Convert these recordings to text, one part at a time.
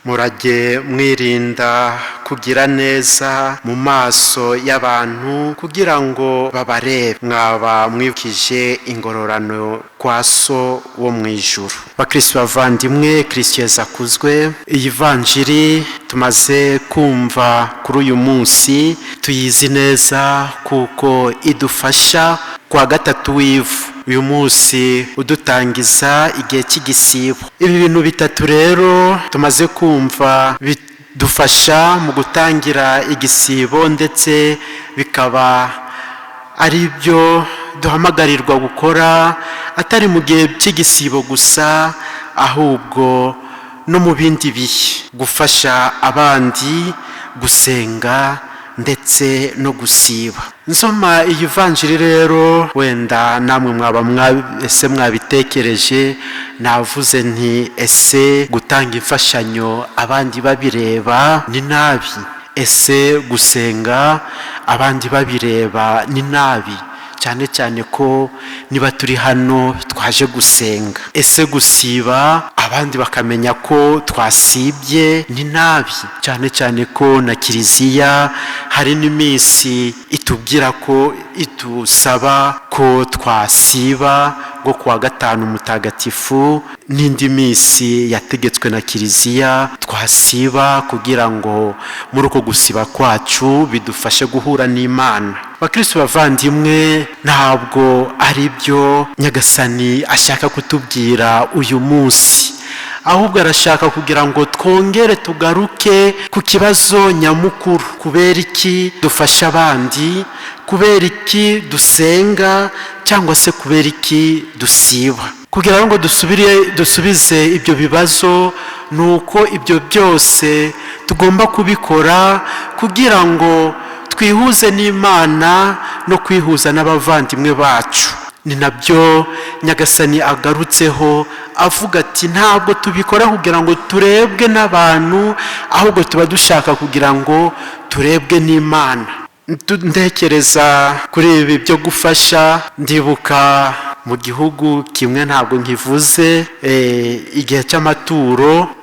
Murajye mwirinda kugira neza mu maso y'abantu kugira ngo babarebe, mwaba mwibukije ingororano kwa So wo mu ijuru. Bakristo bavandimwe, Kristo Yezu akuzwe. Iyi vanjiri tumaze kumva kuri uyu munsi tuyizi neza kuko idufasha kwa gatatu w'ivu, uyu munsi udutangiza igihe cy'igisibo. Ibi bintu bitatu rero tumaze kumva bidufasha mu gutangira igisibo, ndetse bikaba ari byo duhamagarirwa gukora atari mu gihe cy'igisibo gusa, ahubwo no mu bindi bihe: gufasha abandi, gusenga ndetse no gusiba. Nsoma iyi vanjiri rero, wenda namwe mwaba ese mwabitekereje, navuze nti: "Ese gutanga imfashanyo abandi babireba ni nabi? Ese gusenga abandi babireba ni nabi?" Cyane cyane ko niba turi hano twaje gusenga. Ese gusiba abandi bakamenya ko twasibye ni nabi? Cyane cyane ko na Kiliziya hari n'iminsi itubwira ko itusaba ko twasiba, ngo kuwa gatanu mutagatifu n'indi minsi yategetswe na Kiliziya twasiba, kugira ngo muri uko gusiba kwacu bidufashe guhura n'Imana. Bakristo bavandimwe, ntabwo ari byo Nyagasani ashaka kutubwira uyu munsi, ahubwo arashaka kugira ngo twongere tugaruke ku kibazo nyamukuru: kubera iki dufasha abandi? Kubera iki dusenga? Cyangwa se kubera iki dusiba? Kugira ngo dusubire dusubize ibyo bibazo, ni uko ibyo byose tugomba kubikora kugira ngo twihuze n'Imana no kwihuza n'abavandimwe bacu. Ni nabyo Nyagasani agarutseho avuga ati: "Ntabwo tubikora kugira ngo turebwe n'abantu, ahubwo tuba dushaka kugira ngo turebwe n'Imana." Ntekereza kuri ibi byo gufasha, ndibuka mu gihugu kimwe, ntabwo nkivuze, igihe cy'amaturo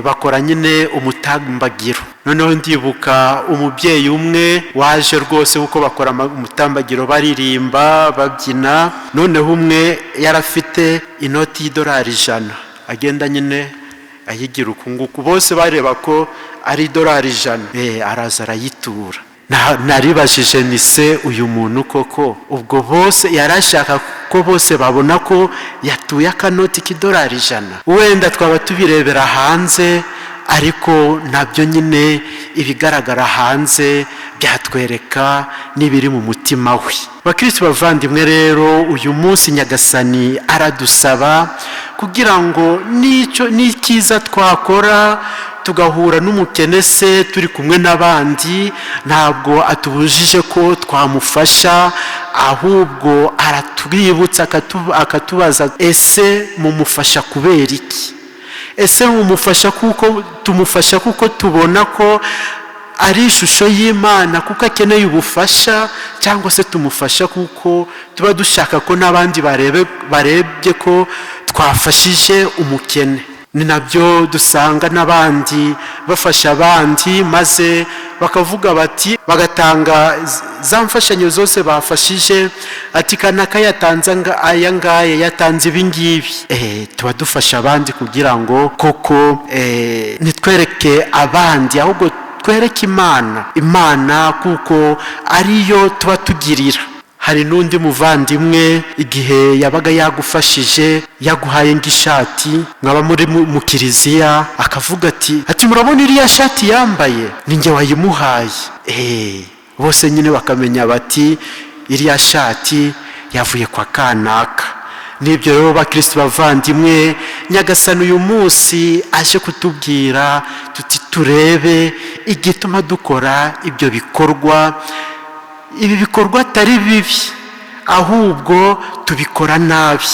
bakora nyine umutambagiro. Noneho ndibuka umubyeyi umwe waje rwose, kuko bakora umutambagiro baririmba, babyina. Noneho umwe yarafite inoti y'idolari 100, agenda nyine ayigira uku nguku, bose bareba ko ari idolari 100. Araza arayitura. Naribajije ni se uyu muntu koko ubwo bose yarashaka ko bose babona ko yatuye akanoti k'idolari 100? Wenda twaba tubirebera hanze, ariko nabyo nyine ibigaragara hanze byatwereka n'ibiri mu mutima we. Bakristo bavandimwe rero, uyu munsi Nyagasani aradusaba kugira ngo n'icyo n'icyiza twakora tugahura n'umukene se turi kumwe n'abandi, ntabwo atubujije ko twamufasha, ahubwo aratwibutsa, akatubaza: "Ese mumufasha kubera iki? Ese mumufasha kuko tumufasha kuko tubona ko ari ishusho y'Imana, kuko akeneye ubufasha, cyangwa se tumufasha kuko tuba dushaka ko n'abandi barebye ko twafashije umukene?" Ni nabyo dusanga n'abandi bafasha abandi, maze bakavuga bati, bagatanga za mfashanyo zose bafashije, ati: "Kanaka yatanze aya ngaya, yatanze ibi ngibi." Tuba dufasha abandi kugira ngo koko ntitwereke abandi, ahubwo twereke Imana, Imana kuko ariyo tuba tugirira. Hari n'undi muvandimwe, igihe yabaga yagufashije, yaguhaye nk'ishati, mwaba muri mu kiliziya, akavuga ati: "Murabona iriya shati yambaye? Ni njye wayimuhaye." Bose nyine bakamenya bati: "Iriya shati yavuye kwa kanaka." Nibyo rero, bakristo bavandimwe, Nyagasani uyu munsi aje kutubwira tuti: turebe igituma dukora ibyo bikorwa. Ibi bikorwa atari bibi, ahubwo tubikora nabi.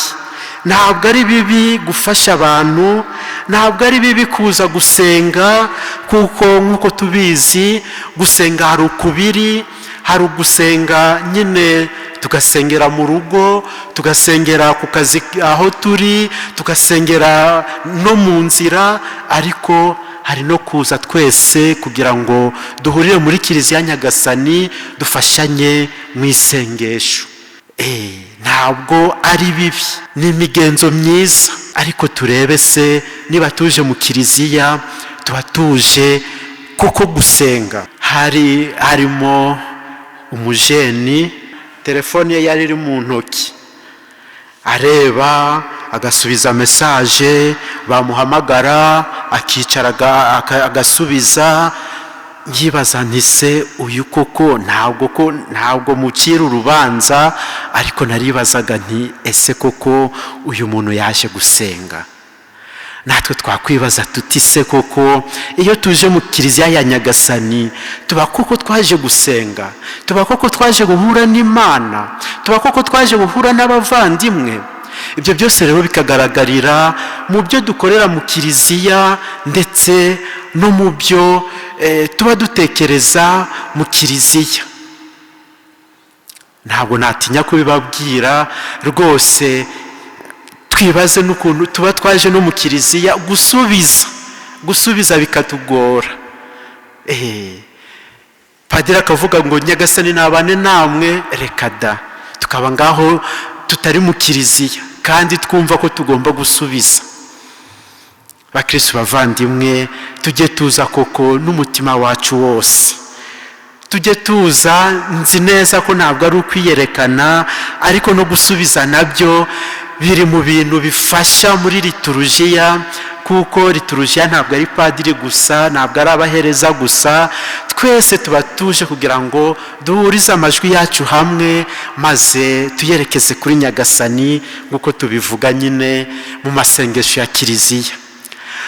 Ntabwo ari bibi gufasha abantu, ntabwo ari bibi kuza gusenga, kuko nk'uko tubizi, gusenga hari ukubiri: hari ugusenga nyine tugasengera mu rugo, tugasengera ku kazi aho turi, tugasengera no mu nzira, ariko hari no gusenga mu kiliziya. hari no kuza twese kugira ngo duhurire muri Kiliziya Nyagasani, dufashanye mu isengesho. Ntabwo ari bibi, ni imigenzo myiza, ariko turebe se niba tuje mu kiliziya tuba tuje kuko gusenga. Hari harimo umujeni, telefone ye yari iri mu ntoki, areba, agasubiza message, bamuhamagara akicara agasubiza. Nkibaza nti: "Se uyu koko?" Ntabwo mucira urubanza, ariko naribazaga nti: "Ese koko uyu muntu yaje gusenga?" Natwe twakwibaza tuti: "Se koko iyo tuje mu kiliziya ya Nyagasani tuba koko twaje gusenga? Tuba koko twaje guhura n'Imana? Tuba koko twaje guhura n'abavandimwe?" Ibyo byose rero bikagaragarira mu byo dukorera mu kiliziya, ndetse no mu byo tuba dutekereza mu kiliziya. Ntabwo natinya kubibabwira rwose. Twibaze n'ukuntu tuba twaje no mu kiliziya, gusubiza bikatugora. Padiri akavuga ngo: "Nyagasani nabane namwe." Reka da, tukaba ngaho tutari mu kiliziya kandi twumva ko tugomba gusubiza. Bakirisitu bavandimwe, tujye tuza koko n'umutima wacu wose, tujye tuza. Nzi neza ko ntabwo ari ukwiyerekana, ariko no gusubiza nabyo biri mu bintu bifasha muri liturujiya, kuko liturujiya ntabwo ari padiri gusa, ntabwo ari abahereza gusa. Twese tuba tuje kugira ngo duhurize amajwi yacu hamwe, maze tuyerekeze kuri Nyagasani, nk'uko tubivuga nyine mu masengesho ya kiliziya.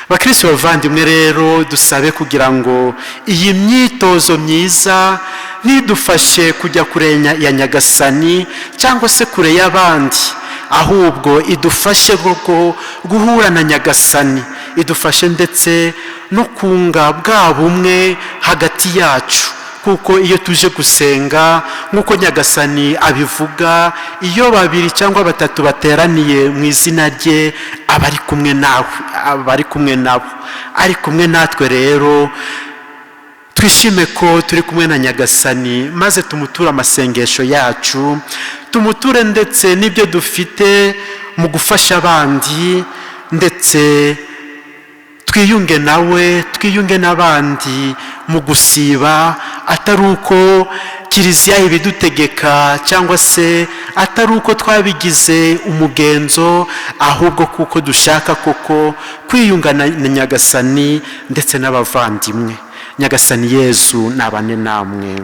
Bakirisitu bavandimwe rero, dusabe kugira ngo iyi myitozo myiza ntidufashe kujya kure ya Nyagasani cyangwa se kure y'abandi, ahubwo idufashe koko guhura na Nyagasani, idufashe ndetse no kunga bwa bumwe hagati yacu, kuko iyo tuje gusenga, nk'uko Nyagasani abivuga, iyo babiri cyangwa batatu bateraniye mu izina rye, aba ari kumwe nawe, aba ari kumwe nabo, ari kumwe natwe. Rero twishime ko turi kumwe na Nyagasani, maze tumuture amasengesho yacu, tumuture ndetse n'ibyo dufite mu gufasha abandi, ndetse twiyunge nawe, twiyunge n'abandi mu gusiba, atari uko kiliziya ibidutegeka cyangwa se atari uko twabigize umugenzo, ahubwo kuko dushaka koko kwiyunga na Nyagasani ndetse n'abavandimwe. Nyagasani Yezu nabane namwe.